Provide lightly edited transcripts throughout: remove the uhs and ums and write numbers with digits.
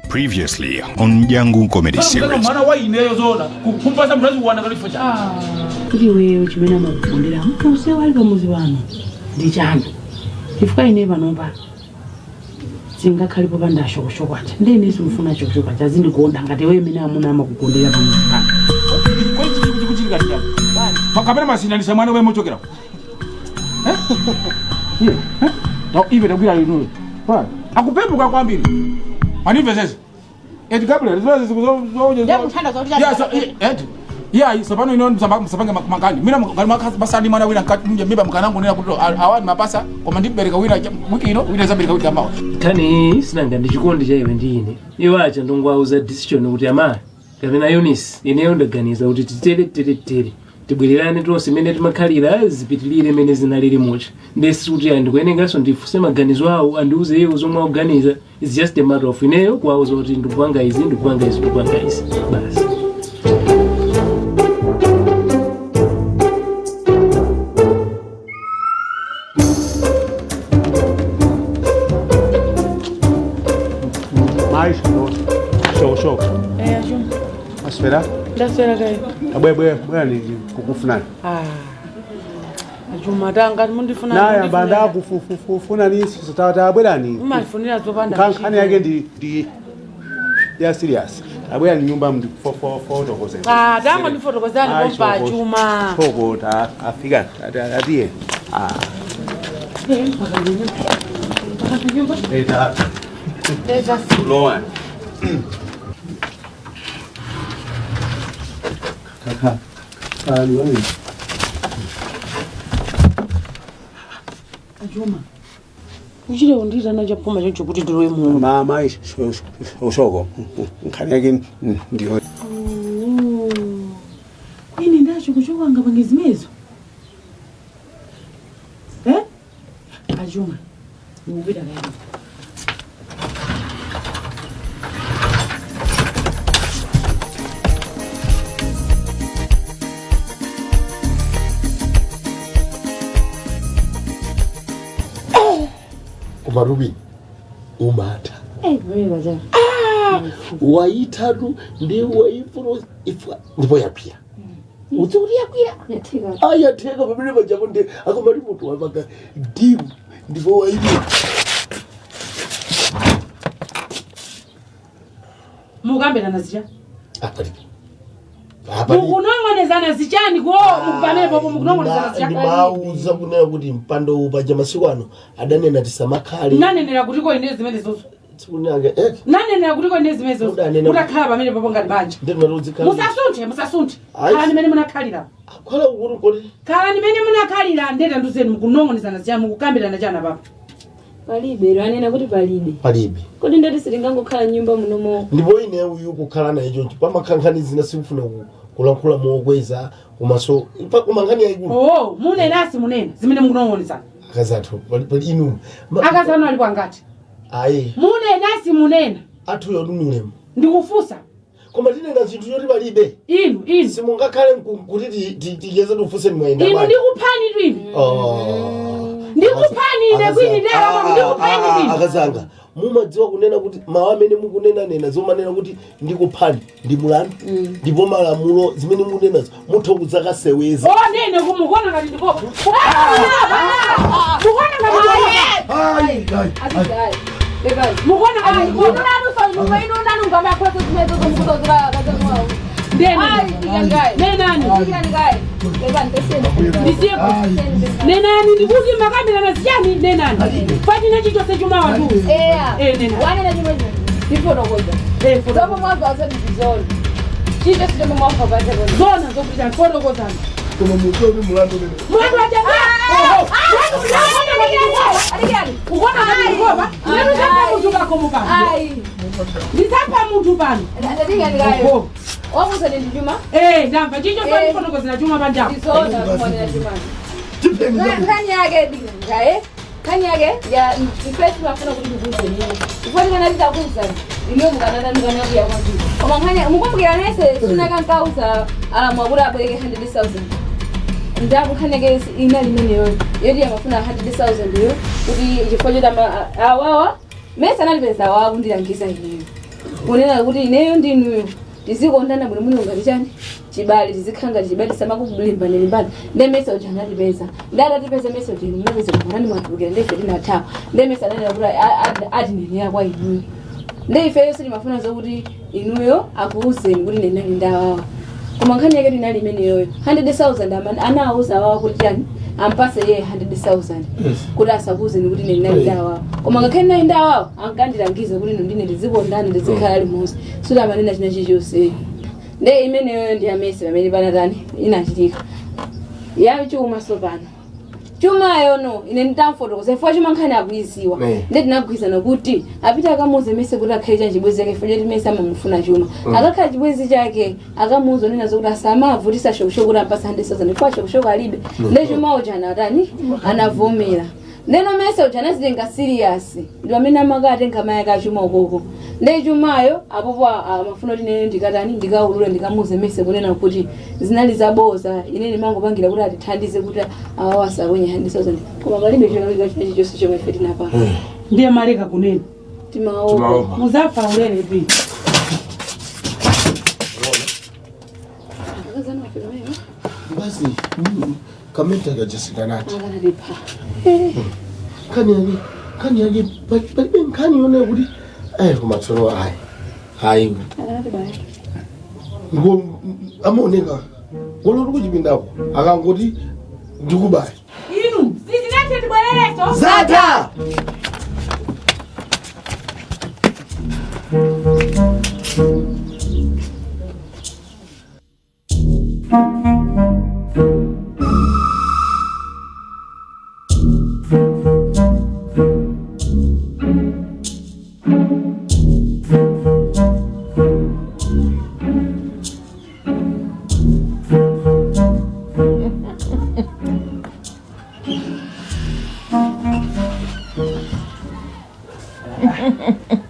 Previously on Dyangu Comedy Series. Mwana wa ineyo zona kumpasa mkazi wana kalifo cha. Kuti iweyo chimene amakukondera mkause wali pamuzi pano ndi chani? Chifukwa ine panopa singakhalipo panda shokoshoko aja, ndi ine simufuna shokoshoko aja azindikonda ngati iweyo imene amuna amakukondera pamuzi pano. Kwani chikuchitika chani? Pakapena masindanisa mwana we mochokera. Eh? Eh? No, ive takwira inu. Akupepuka kwambiri. Manimvesese. Eti Gabriel, zizo zizo Ndiye kuthandaza kuti Yeah, so eti. Yeah, so pano ino msapange makani. Mina basali mwana wina mje miba mkanangu nena kuti awani mapasa koma ndibereka wina wiki ino wina zabereka wiki amawa. Nkhani sinanga ndi chikondi cha iwe ndi ine. Iwo acha ndongwauza decision kuti ama kapena Eunice ineyo ndaganiza kuti titere titere titere tibwererane tonse imene timakhalira zipitilire imene zinalili mucha ndesi kuti andikuyenekanso ndifuse maganizo awo andiuze iwo zomwe akuganiza. It's just a matter of ineyo kuwauza kuti ndikupanga izi, ndikupanga izi, ndikupanga izi basi. Mais shoko. Eh, Achuma. Aswera. Ndaswera kayi. Abwe bwe ni kukufunani. Ah. Achuma tanga mundifuna. Naye ambanda kufuna ni tabwerani. Mumalifunira zopanda. Nkhani yake ndi ya serious. Abwerani nyumba ndi fotokozeni. Ah, tanga ndifotokozani pompa Achuma. Shoko ta afika atiye. Ah. Mpaka nyumba. Mpaka nyumba. Eh ta. Leza. Loan. Kaka. Ali. Achuma. Uchire unditana chapuma chocho kuti ndirowe muno. Mama shoko. Nkhani yake ndiyo. Kwini ndacho kuchokanga pangezimezo. Eh? Achuma. Ndikupita kayi. Koma Ruby umatha waitatu ndi waifuna ifa ndipo yapia udzi kuti yakwira ayatheka pamene pajapo ndi akomati munthu wapanga dimu ndipo waipira. Mukambirana zicha. Apalipo. Mukunong'onezana zichani kuo mukupanepo mukunong'onezana zichani. Ndimauza kunena kuti mpando upaja masiku ano adanena tisamakhale. Nanenera kuti ko ine zimene zozo. Tsikunake Nanenera kuti ko ine zimene zozo. Mudanena- Mutakhala pamene popo ngati banja. ndimati Musasunthe, musasunthe. Ayi. Khalani mene munakhalira. Khala kuti kodi Khalani mene munakhalira ndeta nduzeni mukunong'onezana zichani mukukambirana chana papa. Palibe, anena kuti palibe. Palibe. Kodi ndati sitingangokhala nyumba munomo. Ndipo ine uyu kukhala naye choncho pamakhankhani zina sikufuna kulankhula mokweza komanso koma nkhani yayikulu. Oh, munenasi munena zimene mukunong'onezana. Akazi athu pali inu. Akazi anu alipo angati? Ayi. Munenasi munena. Athuyo ndinulemu. Ndikufusa. Koma tinena zinthu choti palibe. Inu, inu. Simungakhale kuti tiyeze tifunse mwayenda. Inu ndikuphani tu inu. Oh. Ndikuphani ine kwini ndera ndikuphani inu. Akazanga mumadziwa kunena kuti mawu amene mukunena nena zomanena kuti ndikuphani ndi mulandu ndipo malamulo zimene mukunenazo mutha kudzakaseweza. Oh, nene kumukuona ngati ndikopa. Mukuona ngati ndikopa. Ayi, ayi. Mukuona ngati ndikopa. Nenani. Ndisiye nenani ndikuti makambirana zichani nenani. Pachina chichonse chuma watu. Eh, nenani. Wanena chimwe ndifotokoza. Eh, fotokoza. Zomwe mwamva zona. Chicho sichomwe mwamva pachakoza. Zona zokuti fotokozana. Koma mudziwa kuti mulandu umene. Mulandu wacha. Ukuona ngati ndikopa. Nenu ndapha munthu pakomo pano. Ndisapha munthu pano. Oho. Wakuza ndi chuma. Eh, ndamva chicho Eh. ndifotokozera chuma panjapo. Ndizona kumonera chuma. Tipeni chabu. Nkhani yake ndikaye. Nkhani yake ya ife timafuna kuti tikuze nini. Ifo tikana titakuza iniyo mukanana ndikana kuya kwambiri. Koma nkhani mukumbukira nese sinakankauza alamwa kuti abwereke 100,000. Ndaku nkhani yake inali imeneyo yoti amafuna 100,000 yo kuti chifukwa choti awawa mese analipeza awawa kundilangiza ineyo. Kunena kuti ineyo ndinuyo tizikondana bwinobwino ngati chani chibale, tizikhala ngati chibale, samakulimbana limbana. Nde mese uja anatipeza, nde atatipeza mese uja munapeza kumurani mwatulukira, nde ife tinathawa. Nde mese ananena kuti atinenera kwa inuyo, nde ifeyo sitimafuna zokuti inuyo akuuzeni kuti nenali ndawawa, koma nkhani yake tinali imeneyoyo 100,000 anawuza awawa kuti chani ampase iye 100,000 kuti asakuuzeni kuti nenali ndawawa, koma ngakhale nali ndawawa ankandilangiza kuti ino ndine tizikondana, tizikhala limodzi, suti amanena china chilichonse. Nde imeneyoyo ndi amese pamene panatani inachitika ya chuma. Sopano chumayo no ine nditamfotokoza chifukwa chuma nkhani akuiziwa. Nde tinagwirizana kuti apite akamuuze mese kuti akhale cha chibwezi chake, chifukwa choti mese amamufuna chuma. Akakhala chibwezi chake akamuuza onena zokuti asamavutisa shokushoko kuti ampasa 100,000 chifukwa shokushoko alibe. Nde chuma uja anatani, anavomera. Ndeno mese uja anazitenga serious, ndi pamene amakatenga mayi ake achuma ukoko. Nde chumayo apopo amafuna kuti ine ndikatani, ndikaulule, ndikamuuze mese kunena kuti zinali zaboza, ine ndimangopangira kuti atithandize kuti awawa asakonye 100,000, koma palibe cholakwika china chilichonse chomwe ife tinapanga. Ndiye maleka kunena. Timaopa. Muzafa ulere bi. Akazana wafika meyo. Basi kamenta kajasikanati. Akanatipha. Nkhani yake, nkhani yake palibe nkhani yonena kuti ayi, koma tsono ayi, ayi. Akanatibaya. Ngo amaoneka woloti kuchipindako akangoti ndikubaya. Inu sizinathe, tibwerereso. Zatha.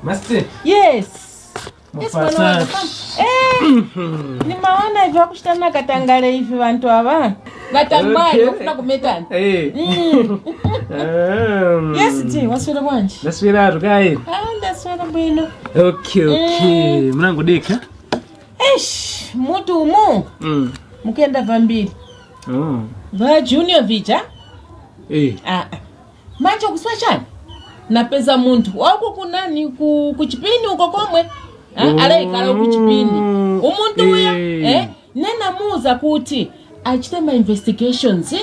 Master. Yes. Yes, mwana Mufasa. wangu. Eh, nimaona hivyo akushitana katangale hivi vantu ava vatamani Okay. ofuna kumetana. Eh. Yes ti waswera bwanji? Ndaswera kayi. Ah, ndaswera bwino. Okay. Mnangodeka. Eish, mutu umu mukenda vambiri Oh. va junior vija. Eh. Ah, ah. Manje kuswa chani napeza munthu wako kunani kuchipini uko komwe. Ah, Oh. alaikala kuchipini umuntu uyo. Eh. Eh, nenamuuza kuti achite ma investigations,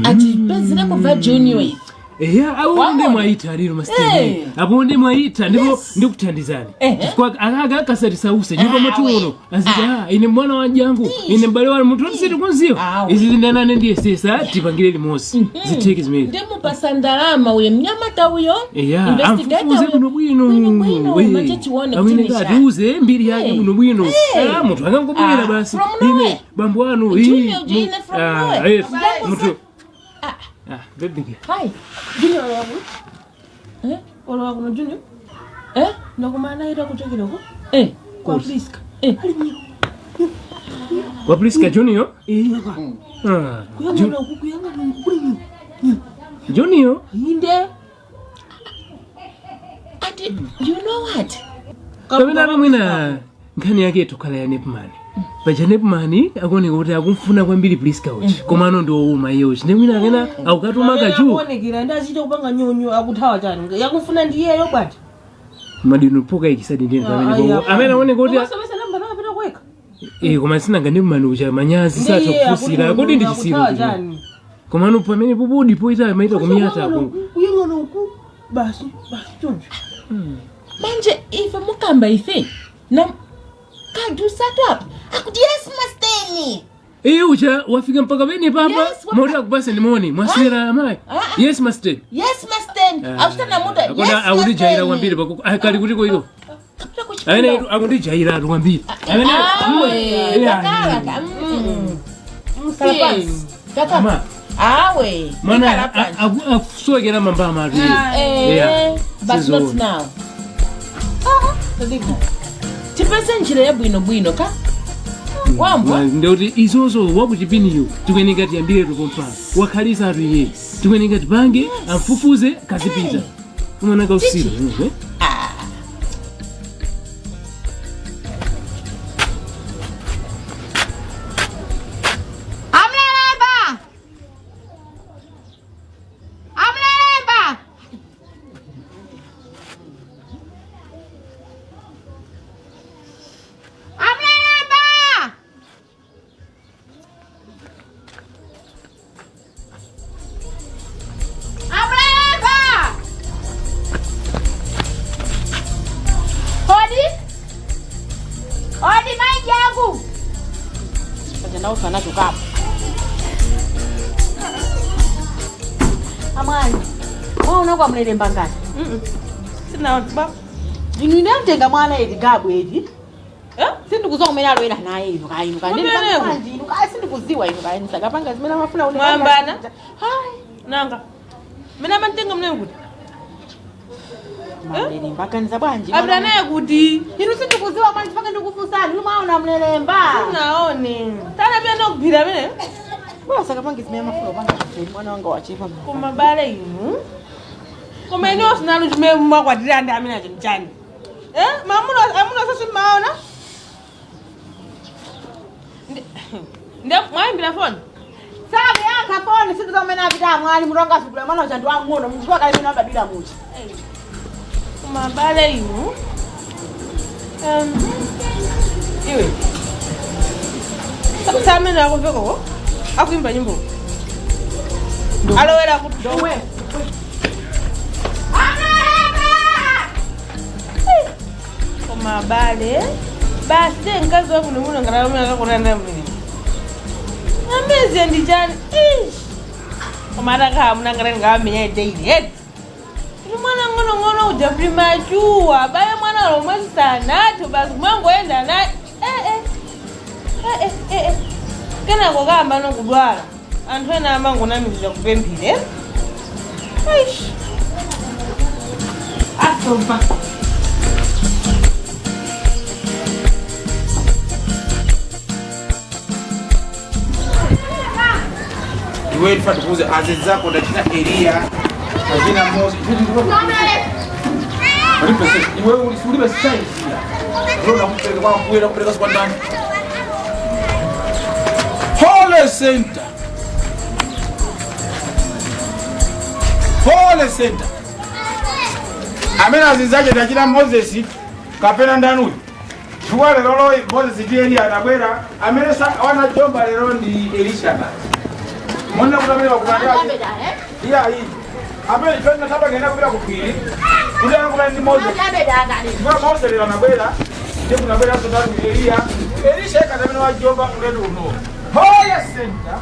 atipezereko va junior ivi. Eya, apo Wamona? ndi mwayita lero master. Eh. Apo ndi mwayita ndipo Yes. ndikuthandizani. Eh. Chifukwa akaka akasati nyumba Ah, mwathu we. uno. Aziti ah, ine mwana wa jangu, ine m'bale wa munthu oti kunziwa. Ah, we. Izi zindanane ndiye sesa tipangire limodzi. Zitheke zimene. Ndimupasa ndalama uyo mnyamata uyo Eya, investigator amfufuze uyo. bwinobwino. Bwinobwino, We. manje tione kuti Amene ni chani. atiuze mbiri yake Eh. bwinobwino. Eh. Ah, munthu akangobwera Ah, basi. from nowhere. Ine bambo anu. Junior, ine from nowhere. Yes. Jangu Munthu. Ah. Ah, baby. Hi. Junior wakuno. Eh? Olo wakuno Junior. Eh? Ndakumana ita kuchokerako Eh. kwa Priska. Eh. Ali mnyo. Wa Priska Junior? Eh, kwa. Ah. Kuyang'ana uku, kuyang'ana uku kuli nyo. Junior? Inde. Ati, you know what? Pamene apa mwina nkhani yake itokhala ya Nepman. Paja Nepman akuoneka kuti akumfuna kwambiri Priska uchi. Koma ano ndi owuma iye uchi. Ndi mwina akena akukatuma kachu. Akuonekera ndi achite kupanga nyonyo akuthawa chani. Yakufuna ndiyeyo bwanji. Madino poka ikisadi ndeni pamene. Amene aoneka kuti Umasomesa namba napita kweka. eh, koma sinanga Nepman ucha manyazi satha kufusira. Kodi ndi chisiru. Akuthawa Kuti. chani. Koma ano pamene popodi poita maita kumiyata ako. Kuyang'ana uku basi basi choncho. Manje ife mukamba ife na kadusatu apa akuti yes masteni. Iye ucha wafika mpaka pene papa. Yes, Moti akupasa ndimoni. Mwaswera amayi. Ah. Yes master. Yes masteni. Akuchita namuta yes. Akona akutijaira kwambiri pako. Kali kutiko iko. Kapita kuchipinda. Amene akundijaira atu kwambiri. Amene Awe, Yeah. takala ka. Kala pansi. Takala. Ma, Awe. mwana Ikala pansi. akusowekera mambama atu. Eh, Yeah. but Sizoona. not now. Tipeze njira yabwinobwino ka wambwa. Ndekuti izozo wakuchipiniyo tikuyeneka tiyambire tukompano wakhalisa atu iye tikuyeneka tipange amfufuze kazipita umwana kausiru. Aja nawo sanachokapo. Amani, mwaona kwa mlelemba ngati? Sinaona ba. Inu ndamtenga mwana eti gabu eti. Eh? Sindikuziwa kumene alowera naye inu kayi inu kayi. Kumeneko? Inu kayi sindikuziwa inu kayi ndisakapanga zimene amafuna kuti. Mwambana? Hayi. Nanga. Mina mantenga mne kuti. Mlelemba aganiza bwanji. Apita naye kuti. Inu sindikuziwa manje paka ndikufunsani inu mwaona mlelemba. Sinaone. Tana pia ndokubhira mene. Bora sakapange zimene amafuna kupanga kuti mwana wanga wachepa. Koma bale inu. Koma inu osinalo chimene mwakwatira ndi amene acho mchani. Eh? Mamuna amuna sasa maona. Ndi mwayimbira foni. Sabe yankha foni sindiza kumene apita mwali mutonga asukula mwana uja ndi wang'ono mukuziwa kale mene wabadwira muchi. Koma bale inu. Iwe. Samene akumvekoko? Akuimba nyimbo. Alowera kuti Ndowe. Koma bale. Basi te mkazi wakuno muno ngalalo akakonana mene. Ameze ndi chani. Ish. Koma atakhala munangala ngamenya daily. Head. Kuti mwana ng'ono ng'ono uja premature. Bale mwana lomwe sanathu basi kumangoyenda naye. Eh eh. Eh eh eh eh. Kenako kamba nokudwala. Anthu ena amangonamizira kupemphera. Eish. Asomba. Iwe tifa tikuuze azi zako ndachina Eliya achina Mose. Iwe ulibe size ya. Unaona kupeleka kwa kuwela kupeleka kwa ndani. Holy Center. Holy Center. Amene azinzache ndachina Moses kapena ndani uyu. Chifukwa lero lo Moses ndi Eliya anabwera amene wanajomba lero ndi Elisha basi. Mona kuti amene wakumana iya iyi. Amene chonena sabagenda kupita ku phiri. Kuti anakumana ndi Moses. Chifukwa Mose lero anabwera ndiye kunabweranso ndani Eliya. Elisha yekha amene wajomba ulendo uno. Holy Center.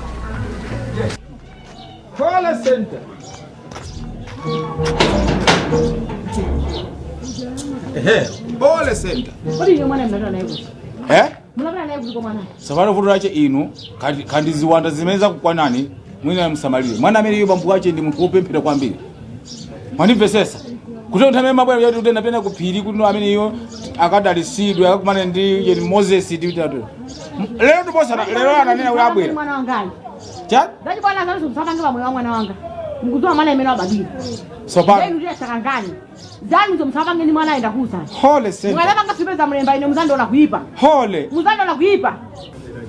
Yes. Holy Center. Ehe, Holy Center. Kodi ine mwana mnatana naye kuti? Eh? Munapita naye kuti kwa mwana? Sapano vuto lache inu kandi ziwanda zimene zakukwanani mwina msamalire. Mwana amene iyo bambo wache ndi munthu wopemphera kwambiri. Mwandimvesesa? Kuti anthu amene mabwera kuti utenda pena kuphiri kuti amene iyo akadalisidwe akakumane ndi yeni Moses ndi utatu. Lero ndiposa lero ananena kuti abwera. Mwana wangayi. Cha? Ndachikwana zanu msapange pamwe wa mwana wanga. Mukudziwa mwana imene wabadwira. Sopano. Inu ndiye sakangani. Zanu zo msapange ndi mwana ayenda kusa. Holy Center. Mukadapanga sipeza mlemba ine muzandiona kuipa. Holy. Muzandiona kuipa.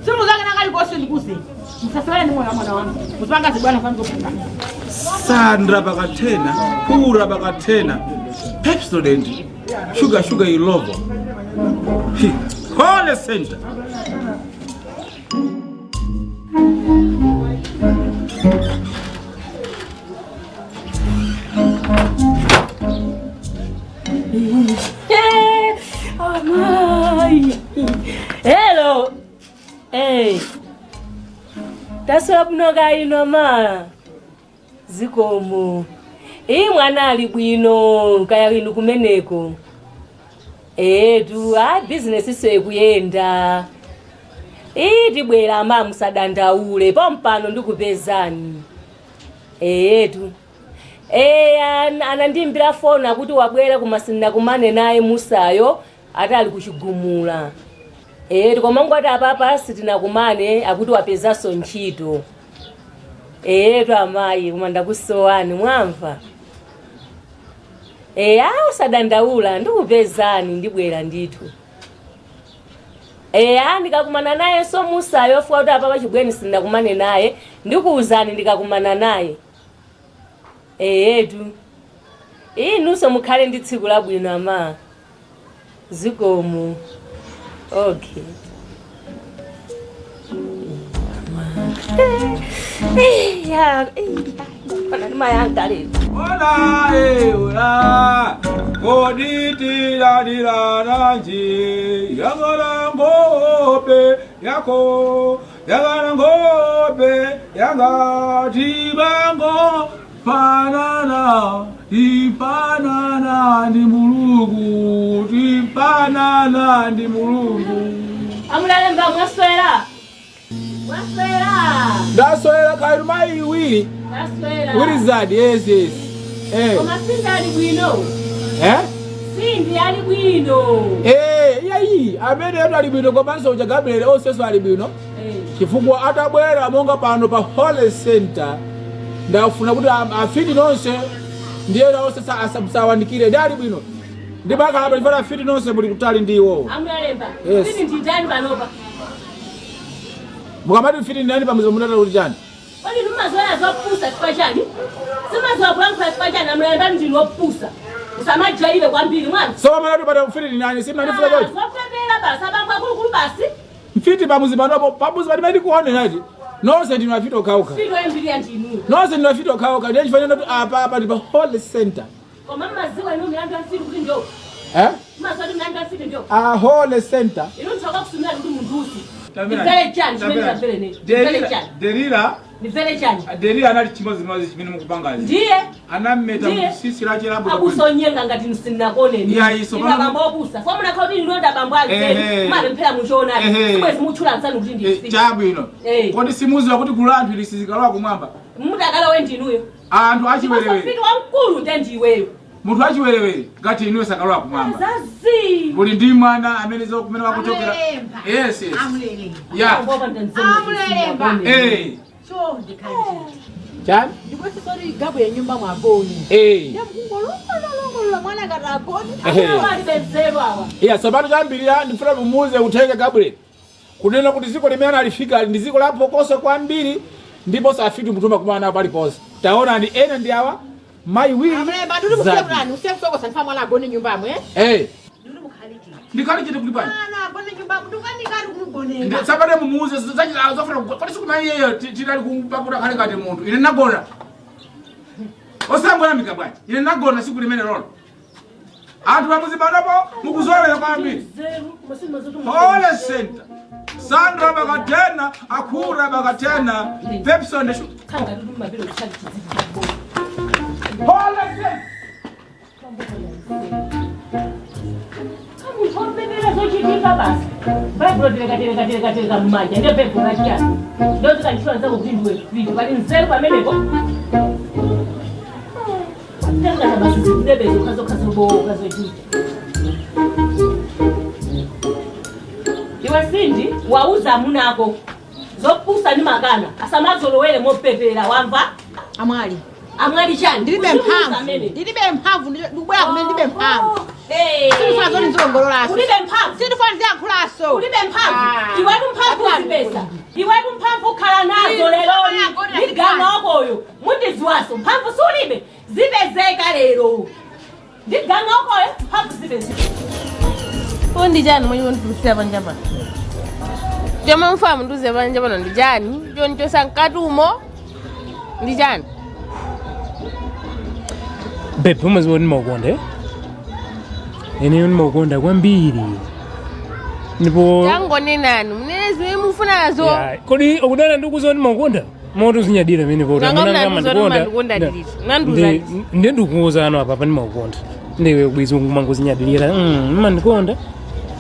Simuzange nakali kose ndikuse. Musasewere ndi moyo wa mwana wanga. Musipanga zibwana sanzopanga. Sandra bakatena, Pura bakatena, Pepsodent, Sugar Sugar Ilovo. Holy Center. Amai. Hello. Hey. Taswera bwino ino ma. Zikomo. Iyi mwana ali bwino kaya inu kumeneko. Etu a business iso ikuyenda. Iyi tibwera ama musadandaule pompano ndikupezani. Etu. Anandimbira foni akuti wabwera kumasinda kumane naye Musayo ati ali kuchigumula. Koma ngati apapa sitinakumane akuti wapezanso ntchito. Etu amayi koma ndakusowani mwamva. Usadandaula ndikupezani ndibwera ndithu. Ndikakumana naye so Musayo fuwa kuti apapa chibweni sindinakumane naye ndikuwuzani ndikakumana naye. Etu. Inunso mukhale ndi tsiku labwino ama. Zikomo. Okay. Hola, hola. Koditi la di la ranji. Yagora ngope yako. Yangana ngope yanga tibango fanana tifanana ndi Mulungu tifanana ndi Mulungu. Amulalemba, mwaswera? Mwaswera? Ndaswera kairu mai iwiri. Ndaswera. Wirizadi, yes. Eh. Koma sindi ali bwino? Eh? Sindi ali bwino? Eh, iyayi, amene yetu ali bwino komanso uja Gabriel onsenso ali bwino. Chifukwa atabwera monga pano pa Holy Center, ndafuna kuti afiti nonse ndiye onse asawandikire, ndi ali bwino. Ndipo akalapa chifukwa afiti nonse muli kutali ndi iwowo. Amulalemba. Yes. Sindi nditani panopa? Mukamati mfiti ndani pamuzi munatata kuti chani? Kodi mumazoya zopusa chifukwa chani? Simazowa kulankhula chifukwa chani? Amulalemba, ndinu wopusa, usamajaire kwambiri mwana. So pamene pata mfiti ndi nani? Simnandifuna choncho. Zopepera basi, abambo akulukulu basi. Mfiti pamuzi panopo, pamuzi patimene tikuone nati nonse ndinu afiti okhaokha. Fiti oyambirira ndinuyo. Nonse ndinu afiti okhaokha, ndiye chifanana kuti apa ndi pa Holy Center. Koma mmaziwa inu milandu ya mfiti kuti njo? Eh? Mmaziwa kuti milandu ya mfiti njo? A Holy Center. Inu nthoka kusumira kuti munthu usi ndimvere chani chimene ndamvere ne? Ndimvere chani? Delila. Ndimvere chani? Delila anali chimodzimodzi chimene mukupangazi. Ndiye Anameta Ndiye. msisi lache labu. Abusa onyenga ngati msinakoneni. Iya, iso, inu abambo obusa fo munakhala kuti ndilonda bambo Ehe. alizeni mumapemphera muchoonadi. Ehe. Sibwezi mutchula msanu kuti ndi Chabwino. Eh. Kodi simuziwa kuti gulu la anthu ili sizikalowa kumwamba? Mutakalowe ndinuyo. Anthu Ndiponso achiwerewere. mfiti wamkulu nde ndiweyo. Munthu achiwerewere ngati inuyo sakalowa kumwamba. Zazi. Muli ndi mwana amene zo kumene wakuchokera. Yes. Yeah. Amulelemba. Eh. Chonde kanje. Chani? Ndikuti gabu yenyumba mwagoni. Eh. Yamkungolongolongolola mwana ngati agoni. Ehe. Alibenzeru awa. Iya, sabatu chambirira ndifuna mumuuze uthenga Gabriel. Kunena kuti dziko limene alifika ndi dziko la phokoso kwambiri, ndipo safiti mutuma kumana paliponse. Taona ndi ena ndi awa mayi wili. Amulelemba, ndikuti musiye kutani, usiye kusokosa ndifa mwana agone nyumbamo, eh? Eh. Ndikuti mukhaliti. Ndikhale chete kuti pani. Mwana agone nyumbamo, ndikukanikati kumugonera. Sabate mumuuze zachita zofuna kodi siku iyeyo tinali kumpakuta khale ngati munthu. Ine nagona. Osangoyamika bwanji. Ine nagona siku limene lolo. Anthu pamuzi panopo mukuzolera kwambiri. Holy Center. Sandra bakatena, Akura bakatena, Pepson de Khanga kuti mumapita kuchali chidzidzi. Holy Center. Munthu wopepera zochitika basi. Baibulo tereka tereka tereka tereka mumanja, ndiyo baibulo lachiyani. Ndiyo zikantchula nzako kuti ndiwe mfiti. Pali nzeru pamenepo. Tengana basi zikudebezo khazokha zobowoka zochita. Iwe Sindi, wauza amunako zopusa ndi makana asamazolowere mopepera, wamva? Amwali. Amwali chani? Ndilibe Uzimuuza mphamvu. amene. Ndilibe mphamvu, ndikubwera kumene ndilibe mphamvu. Hey. Sindifuna zoti ndizilongololaso. Ulibe mphamvu. Sindifuna ndiziyankhulaso. Ulibe mphamvu. Ah. Iwetu mphamvu uzipeza, iwetu mphamvu ukhala nazo. Inu, Leroli agona ndigana wakoyo mundiziwaso mphamvu sulibe, zipezeka lero ndigana wakoyo mphamvu zipezeka. Ko ndi chani mwenye ndikusiya panja pano? Chomwe mfamu ndiuze panja pano ndi chani? Chonichosa mkatumo ndi chani? Babe, umaziwa kuti ndimaukonda, eh? Ineyo ndimaukonda kwambiri ndipo Tangonenani, munene zimene mufunazo. Ya, kodi ukudana ndikuuza kuti ndimaukonda moto uzinyadira pamene poti Nanga amuna mnandiuza kuti amandikonda. mumandikonda nditi? Mnandiuza nditi? Ndiye ndikuuza ano apa ndimaukonda ndiwe bwizi kumangozinyadilira mmandikonda.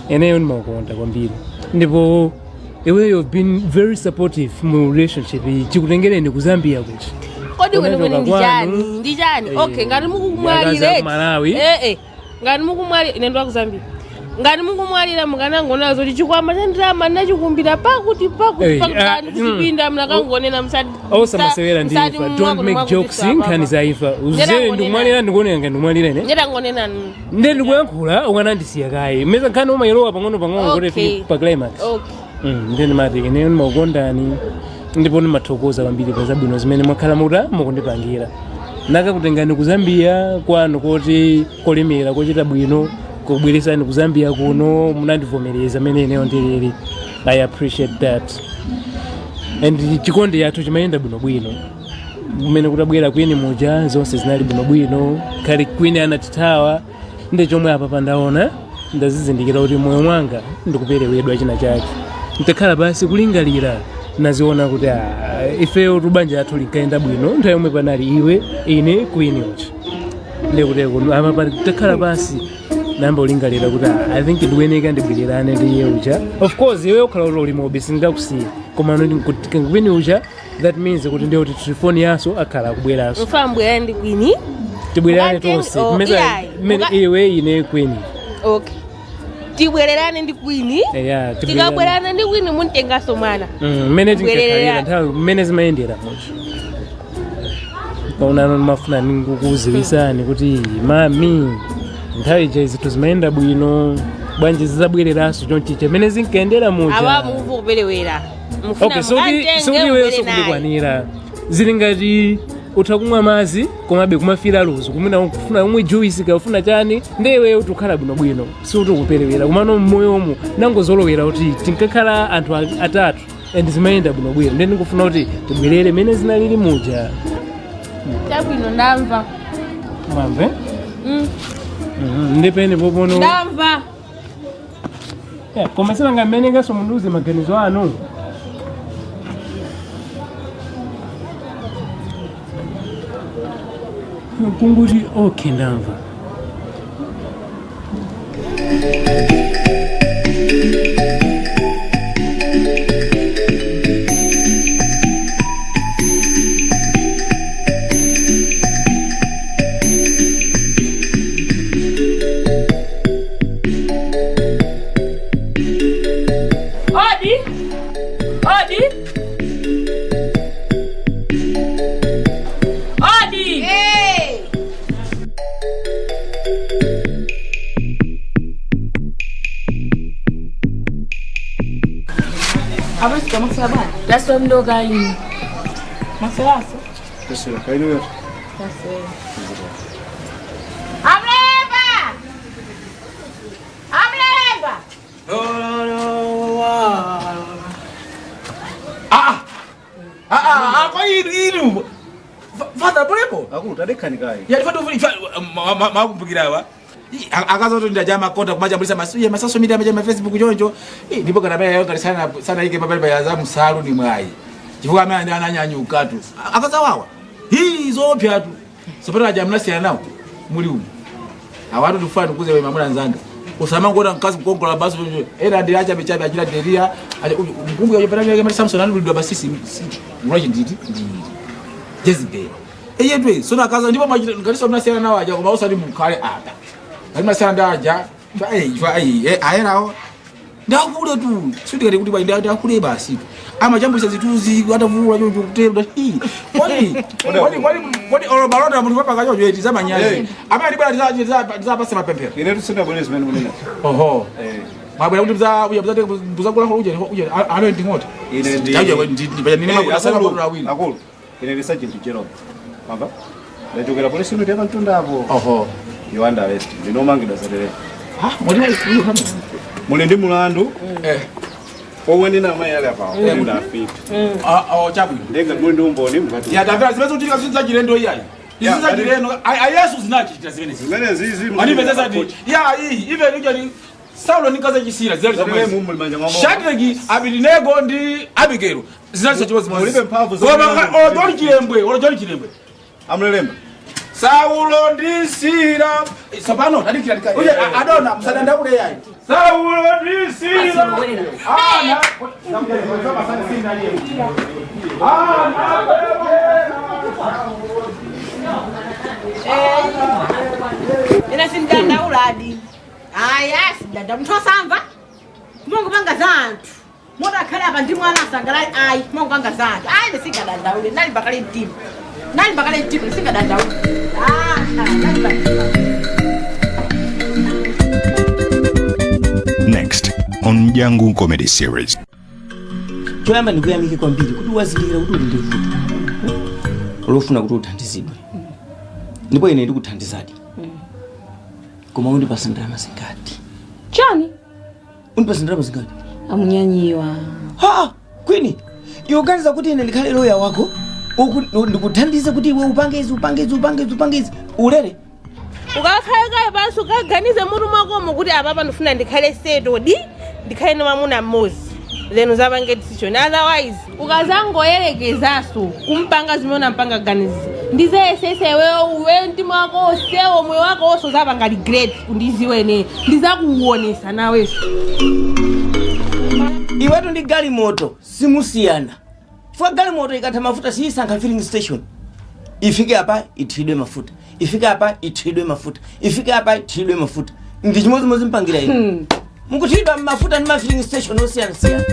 Ineyo ndimaukonda kwambiri ndipo iwe you've been very supportive mu relationship iyi chikutengereni ku Zambia kuchi. Kodi kwenikweni ndi Unachoka chani? kwanu. Ndi chani? Eh, Okay, ngati akazi mukumwalira aku Malawi. eh, ngati mukumwalira, ine ndiwa ku Zambia, ngati mukumwalira mukanangonena zoti chikwama cha ndalama ndachikumbira pakuti pakuti Eh, pakuti ah, kani kuchipinda, mnakangonena msati Osamasewera ndi imfa. Don't make jokes nkhani za imfa. Uze ndikumwalira, ndikuoneka ngati ndikumwalira ine? Nyetangonena. Ndiye ndikuyankhula ukanandisiya kaye meza nkhani umayilowa pang'ono pang'ono kuti Okay. ifike pa climax. Okay. Ndiye ndimati ineyo ndimakukondani ndipo ndimathokoza kwambiri pa zabwino zimene mwakhala muta mukundipangira. Nakakutengani ku Zambia kwanu koti kolemera kochita bwino, kubweresani ku Zambia kuno, munandivomereza mene ineyo ndilili. I appreciate that and chikondi yathu chimayenda bwinobwino kumene kutabwera kwini muja zonse zinali bwinobwino khali kwini anatithawa. Ndi chomwe apa pandaona ndazizindikira kuti moyo mwanga ndikuperewedwa china chake. Ntakhala basi kulingalira Naziona kuti ifeyo tubanja athu linkayenda bwino nthawi yomwe panali iwe, ine, Queen uja. Ndikuti ama pali takhala pansi namba ulingalira kuti I think ndikuyeneka ndibwererane ndi iye uja. Of course iwe ukhala kuti uli mobi, singakusiya, koma kuti Queen uja, that means kuti ndiye kuti Trifoni yaso akhala akubweranso. Mufuna mbwerane ndi Queen? Tibwererane tonse. Oh, iyayi. Mmene iwe, ine, Queen. Okay, tibwererane ndi Queen. Eya, tibwererane. Tikabwererana ndi Queen, muntenganso mwana. Mmene tinkakhalira Bwererera. nthawi mmene zimayendera mucho paunano, ndimafuna ndikukuziwisani kuti mami, nthawi ija zinthu zimayenda bwino, bwanji zizabwereranso chonchicha mmene zinkayendera muja? Awa mukuva kuperewera. Mufuna Okay, sikuti mukantenge sikuti iweyo mubwere naye. sikundikwanira. Zili ngati utha kumwa madzi komabe kumafira luzu, kumene kufuna umwe juice, kafuna chani, ndi iweyo utikhala bwinobwino, sikuti ukuperewera. Komano mmoyomu nangozolowera kuti tinkakhala anthu atatu and zimayenda bwinobwino, ndi ndikufuna kuti tibwerere mene zinalili muja. Chabwino, ndamva. Mwamve? Mm. Ndipene popono. Ndamva. Yeah, koma sinanga mmene ngaso mundiuze maganizo anu. Kunguti okay, ndamva. Odi! Odi! Odi! Hey! Abasika maswera bwana. Taswa mdoka inu. Masweraso. Taswera, kainuyo. Taswera. Amlemba! Amlemba! Ah, kwa inu inu. Father polepo. Akulu, tadekani kayi. Ya ifatu makumbukirawa. Akazoto ndaja makonda kumajambulisa masuye masaso media maja ma Facebook choncho. Ndipo kana pale yonga sana sana ike papale pa za msalu ni mwayi. Chifukwa amene ananyanyuka tu. Akazawawa. Hii zopya tu. Sopera aja mnasiyana nawo muli umu. Awatu tufana kuze we mamuna nzanga. Usamangona mkazi mkongola basi era ndi acha michabe achira deria mkumbu yacho pera yake Samson anulidwa basisi mulachi nditi ndi Jezebel. Eye twe sona kaza ndipo ngatiso mnasiyana nawo aja koma usati mukhale apa. Ngati mnasiyana ndi aja fa ai ayerawo ndakule tu sitikati kuti bwa ndakule basi amachambulisa zituzi atavula choncho kutenda hi kwani kwani kwani kwani olobalonda munthu papa kachocho eti zamanyazi amene ndibwera ndizapase mapemphero. Ine tusina bwene zimene munena. Oho, mwabwera kuti muzakula uje uje ano ndingoti Ine ndi nine makuti akulu, awiri. Akulu. Ine ndi Sergeant Jerome. Mamba? Ndachokera polisi unit yapamtunda apo. Oho. You under arrest. Ndinomangidwa zatere. Ah, mwati Muli ndi mulandu. Omwe ndina amayi ali apawo. Ndi afiti. Ah, oh, chabwino. Ndenga muli ndi umboni mukati. Ya, tamvera, zimene zikuchitika zinthu zachilendo iyayi. Izi zachilendo ayesu zinachitika zimene zimene zizi. Manipezesa ndi ya iyi even ujani Saulo nikaza chisira zali Zimene zomwe muli manja mwa Mulungu. Shadrach, Abednego ndi Abigail zinali chimodzi. Mulibe mphamvu koma o John Chilembwe, o John Chilembwe. Amlelemba. Saulo ndi Sila tsopano tadikira dika uje adona msadandaule yayi Saulo ndi Sila ana Ine sindandauladi. Aya, sindanda munthu osamva. Kumongopanga za anthu. Modakhala apa ndi mwana asangalali ayi, kumongopanga za anthu. Ayi, ndisingadandaule, nali mbakale mtima. Nali mbakale mtima, ndisingadandaule. Ah, nali mbakale. Next on Jangu Comedy Series. Choyamba ndikuyamike kwambiri kuti wazindikira kuti uli ndi vuto lofuna kuti uthandizidwe, ndipo ine ndikuthandizadi, koma undipasa ndalama zingati? Chani? Undipasa ndalama zingati? Amunyanyiwa. Ha, Queen, iwe uganiza kuti ine ndikhale loya wako, ndikuthandize kuti iwe upange izi, upange izi, upange izi, upange izi ulere? Ukakhale kaye pansi, ukaganize mutu mwakomo kuti apapa ndifuna ndikhale settled, ndikhale ndi mwamuna mmodzi. Then uzapange decision, otherwise ukazangoyerekezaso kumpanga zimene unampanga ganizi, ndizeyesese iweyo, uwe mtima wako onsewo, moyo wako wonse uzapanga regret kundiziwa ine. Ndizakuwonesa naweso. Iwetu ndi galimoto simusiyana, chifukwa galimoto ikatha mafuta siyisankha filling station. Ifike apa ithiridwe mafuta, ifike apa ithiridwe mafuta, ifike apa ithiridwe mafuta. Ndi chimodzimodzi mpangira ine, mukuthiridwa mafuta ndi ma filling station osiyanasiyana.